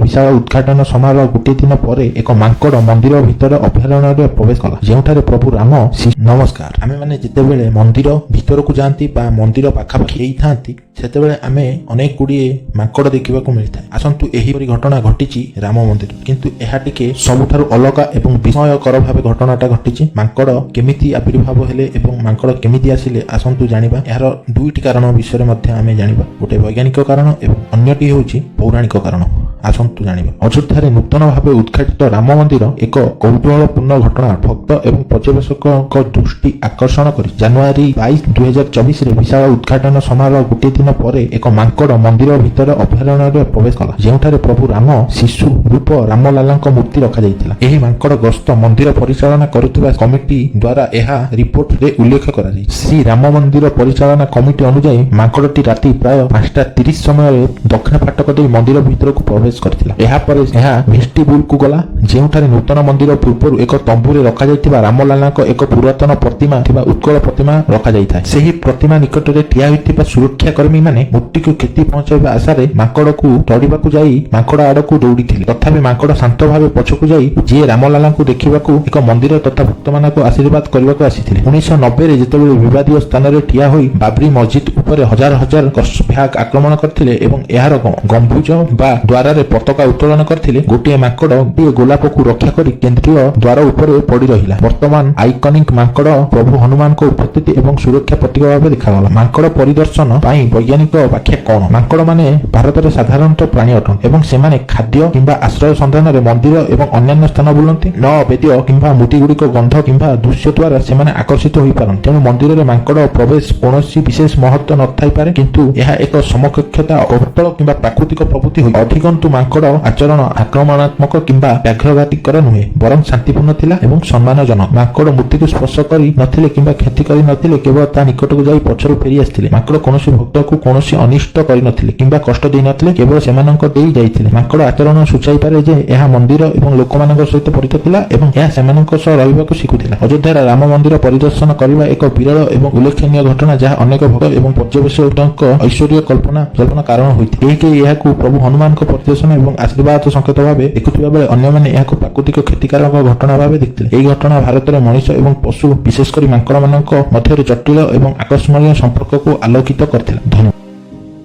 ବିଶାଳ ଉଦ୍ଘାଟନ ସମାରୋହ ଗୋଟିଏ ଦିନ ପରେ ଏକ ମାଙ୍କଡ଼ ମନ୍ଦିର ଭିତରେ ଅଭୟାରଣ୍ୟରେ ପ୍ରବେଶ କଲା, ଯେଉଁଠାରେ ପ୍ରଭୁ ରାମ। ନମସ୍କାର। ଆମେମାନେ ଯେତେବେଳେ ମନ୍ଦିର ଭିତରକୁ ଯାଆନ୍ତି ବା ମନ୍ଦିର ପାଖାପାଖି ହେଇଥାନ୍ତି, ସେତେବେଳେ ଆମେ ଅନେକ ଗୁଡ଼ିଏ ମାଙ୍କଡ଼ ଦେଖିବାକୁ ମିଳିଥାଏ। ଆସନ୍ତୁ, ଏହିପରି ଘଟଣା ଘଟିଛି ରାମ ମନ୍ଦିର, କିନ୍ତୁ ଏହା ଟିକେ ସବୁଠାରୁ ଅଲଗା ଏବଂ ବିସ୍ମୟକର ଭାବେ ଘଟଣାଟା ଘଟିଛି। ମାଙ୍କଡ଼ କେମିତି ଆବିର୍ଭାବ ହେଲେ ଏବଂ ମାଙ୍କଡ଼ କେମିତି ଆସିଲେ, ଆସନ୍ତୁ ଜାଣିବା। ଏହାର ଦୁଇଟି କାରଣ ବିଷୟରେ ମଧ୍ୟ ଆମେ ଜାଣିବା, ଗୋଟେ ବୈଜ୍ଞାନିକ କାରଣ ଏବଂ ଅନ୍ୟଟି ହେଉଛି ପୌରାଣିକ କାରଣ। ଆସନ୍ତୁ ଜାଣିବା। ଅଯୋଧ୍ୟାରେ ନୂତନ ଭାବେ ଉଦ୍ଘାଟିତ ରାମ ମନ୍ଦିର ଏକ କୌତୂହଳପୂର୍ଣ୍ଣ ଘଟଣା ଭକ୍ତ ଏବଂ ପର୍ଯ୍ୟବେକ୍ଷକଙ୍କ ଦୃଷ୍ଟି ଆକର୍ଷଣ କରି। ଜାନୁଆରୀ 22, 2024ରେ ବିଶାଳ ଉଦ୍ଘାଟନ ସମାରୋହ ଗୋଟିଏ ଦିନ ପରେ ଏକ ମାଙ୍କଡ଼ ମନ୍ଦିର ଭିତରେ ଅଭୟାରଣ୍ୟରେ ପ୍ରବେଶ କଲା, ଯେଉଁଠାରେ ପ୍ରଭୁ ରାମ ଶିଶୁ ରୂପ ରାମଲାଲାଙ୍କ ମୂର୍ତ୍ତି ରଖାଯାଇଥିଲା। ଏହି ମାଙ୍କଡ଼ ଗସ୍ତ ମନ୍ଦିର ପରିଚାଳନା କରୁଥିବା କମିଟି ଦ୍ୱାରା ଏହା ରିପୋର୍ଟରେ ଉଲ୍ଲେଖ କରାଯାଇଛି। ଶ୍ରୀ ରାମ ମନ୍ଦିର ପରିଚାଳନା କମିଟି ଅନୁଯାୟୀ, ମାଙ୍କଡ଼ଟି ରାତି ପ୍ରାୟ 5:30 ସମୟରେ ଦକ୍ଷିଣ ଫାଟକ ଦେଇ ମନ୍ଦିର ଭିତରକୁ ପ୍ରବେଶ କରିଥିଲା। ଏହାପରେ ଏହା ଭେଷ୍ଟିବୁଲକୁ ଗଲା, ଯେଉଁଠାରେ ନୂତନ ମନ୍ଦିର ପୂର୍ବରୁ ଏକ ତମ୍ବୁରେ ରଖାଯାଇଥିବା ରାମଲାଲାଙ୍କ ଏକ ପୁରାତନ ପ୍ରତିମା ଥିବା ଉତ୍କଳ ପ୍ରତିମା ରଖାଯାଇଥାଏ। ସେହି ପ୍ରତିମା ନିକଟରେ ଠିଆ ହୋଇଥିବା ସୁରକ୍ଷା କର୍ମୀମାନେ ମୂର୍ତ୍ତିକୁ କ୍ଷତି ପହଞ୍ଚାଇବା ଆଶାରେ ମାଙ୍କଡ଼କୁ ତଡ଼ିବାକୁ ଯାଇ ମାଙ୍କଡ଼ ଆଡ଼କୁ ଦୌଡ଼ିଥିଲେ। ତଥାପି ମାଙ୍କଡ଼ ଶାନ୍ତ ଭାବେ ପଛକୁ ଯାଇ ଯିଏ ରାମଲାଲାଙ୍କୁ ଦେଖିବାକୁ ଏକ ମନ୍ଦିର ତଥା ଭକ୍ତମାନଙ୍କୁ ଆଶୀର୍ବାଦ କରିବାକୁ ଆସିଥିଲେ। 1990ରେ ଯେତେବେଳେ ବିବାଦୀୟ ସ୍ଥାନରେ ଠିଆ ହୋଇ ବାବ୍ରି ମସଜିଦ ଉପରେ ହଜାର ହଜାର ବ୍ୟାଗ ଆକ୍ରମଣ କରିଥିଲେ ଏବଂ ଏହାର ଗମ୍ବୁଜ ବା ଦ୍ୱାରରେ ପତାକା ଉତ୍ତୋଳନ କରିଥିଲେ, ଗୋଟିଏ ମାଙ୍କଡ଼ ଗୋଟିଏ ଗୋଲାପକୁ ରକ୍ଷା କରି କେନ୍ଦ୍ରୀୟ ଦ୍ୱାର ଉପରେ ପଡ଼ି ରହିଲା। ବର୍ତ୍ତମାନ ଆଇକନିକ ମାଙ୍କଡ଼ ପ୍ରଭୁ ହନୁମାନଙ୍କ ଉପସ୍ଥିତି ଏବଂ ସୁରକ୍ଷା ପ୍ରତୀକ ଭାବେ ଦେଖାଗଲା। ମାଙ୍କଡ଼ ପରିଦର୍ଶନ ପାଇଁ ବୈଜ୍ଞାନିକ ବ୍ୟାଖ୍ୟା କଣ? ମାଙ୍କଡ଼ମାନେ ଭାରତରେ ସାଧାରଣତଃ ପ୍ରାଣୀ ଅଟନ୍ତି ଏବଂ ସେମାନେ ଖାଦ୍ୟ କିମ୍ବା ଆଶ୍ରୟ ସନ୍ଧାନରେ ମନ୍ଦିର ଏବଂ ଅନ୍ୟାନ୍ୟ ସ୍ଥାନ ବୁଲନ୍ତି। ନ ବେଦ୍ୟ କିମ୍ବା ମୂର୍ତ୍ତିଗୁଡ଼ିକ ଗନ୍ଧ କିମ୍ବା ଦୃଶ୍ୟ ଦ୍ୱାରା ସେମାନେ ଆକର୍ଷିତ ହୋଇପାରନ୍ତି। ତେଣୁ ମନ୍ଦିରରେ ମାଙ୍କଡ଼ ପ୍ରବେଶ କୌଣସି ବିଶେଷ ମହତ୍ଵ ନଥାଇପାରେ, କିନ୍ତୁ ଏହା ଏକ ସମକକ୍ଷତା କୌତୂହଳ କିମ୍ବା ପ୍ରାକୃତିକ ପ୍ରବୃତ୍ତି ହୋଇ। ଅଧିକନ୍ତୁ, ମାଙ୍କଡ଼ ଆଚରଣ ଆକ୍ରମଣାତ୍ମକ କିମ୍ବା ବ୍ୟାଘ୍ରଘାତିକର ନୁହେଁ, ବରଂ ଶାନ୍ତିପୂର୍ଣ୍ଣ ଥିଲା ଏବଂ ସମ୍ମାନଜନକ। ମାଙ୍କଡ଼ ମୂର୍ତ୍ତିକୁ ସ୍ପର୍ଶ କରି ନଥିଲେ କିମ୍ବା କ୍ଷତି କରି ନଥିଲେ, କେବଳ ତା ନିକଟକୁ ଯାଇ ପଛରୁ ଫେରି ଆସିଥିଲେ। ମାଙ୍କଡ଼ କୌଣସି ଭକ୍ତକୁ କୌଣସି ଅନିଷ୍ଟ କରିନଥିଲେ କିମ୍ବା କଷ୍ଟ ଦେଇନଥିଲେ, କେବଳ ସେମାନଙ୍କ ଦେଇ ଯାଇଥିଲେ। ମାଙ୍କଡ଼ ଆଚରଣ ସୂଚାଇପାରେ ଯେ ଏହା ମନ୍ଦିର ଏବଂ ଲୋକମାନଙ୍କ ସହିତ ପରିଚିତ ଥିଲା ଏବଂ ଏହା ସେମାନଙ୍କ ସହ ରହିବାକୁ ଶିଖୁଥିଲା। ଅଯୋଧ୍ୟାର ରାମ ମନ୍ଦିର ପରିଦର୍ଶନ କରିବା ଏକ ବିରଳ ଏବଂ ଉଲ୍ଲେଖନୀୟ ଘଟଣା, ଯାହା ଅନେକ ଭକ୍ତ ଏବଂ ପର୍ଯ୍ୟବେକ୍ଷକଙ୍କ ଐଶ୍ୱରୀୟ କଳ୍ପନା ଜଳ୍ପନା କାରଣ ହୋଇଥାଏ। କେହି କେହି ଏହାକୁ ପ୍ରଭୁ ହନୁମାନଙ୍କ ପରିଦର୍ଶନ ଏବଂ ଆଶୀର୍ବାଦ ସଂକେତ ଭାବେ ଦେଖୁଥିବା ବେଳେ ଅନ୍ୟମାନେ ଏହାକୁ ପ୍ରାକୃତିକ କ୍ଷତିକାରକ ଘଟଣା ଭାବେ ଦେଖିଥିଲେ। ଏହି ଘଟଣା ଭାରତରେ ମଣିଷ ଏବଂ ପଶୁ, ବିଶେଷ କରି ମାଙ୍କଡ଼ମାନଙ୍କ ମଧ୍ୟରେ ଜଟିଳ ଏବଂ ଆକର୍ଷଣୀୟ ସମ୍ପର୍କକୁ ଆଲୋକିତ କରିଥିଲା। ଧନ୍ୟବାଦ।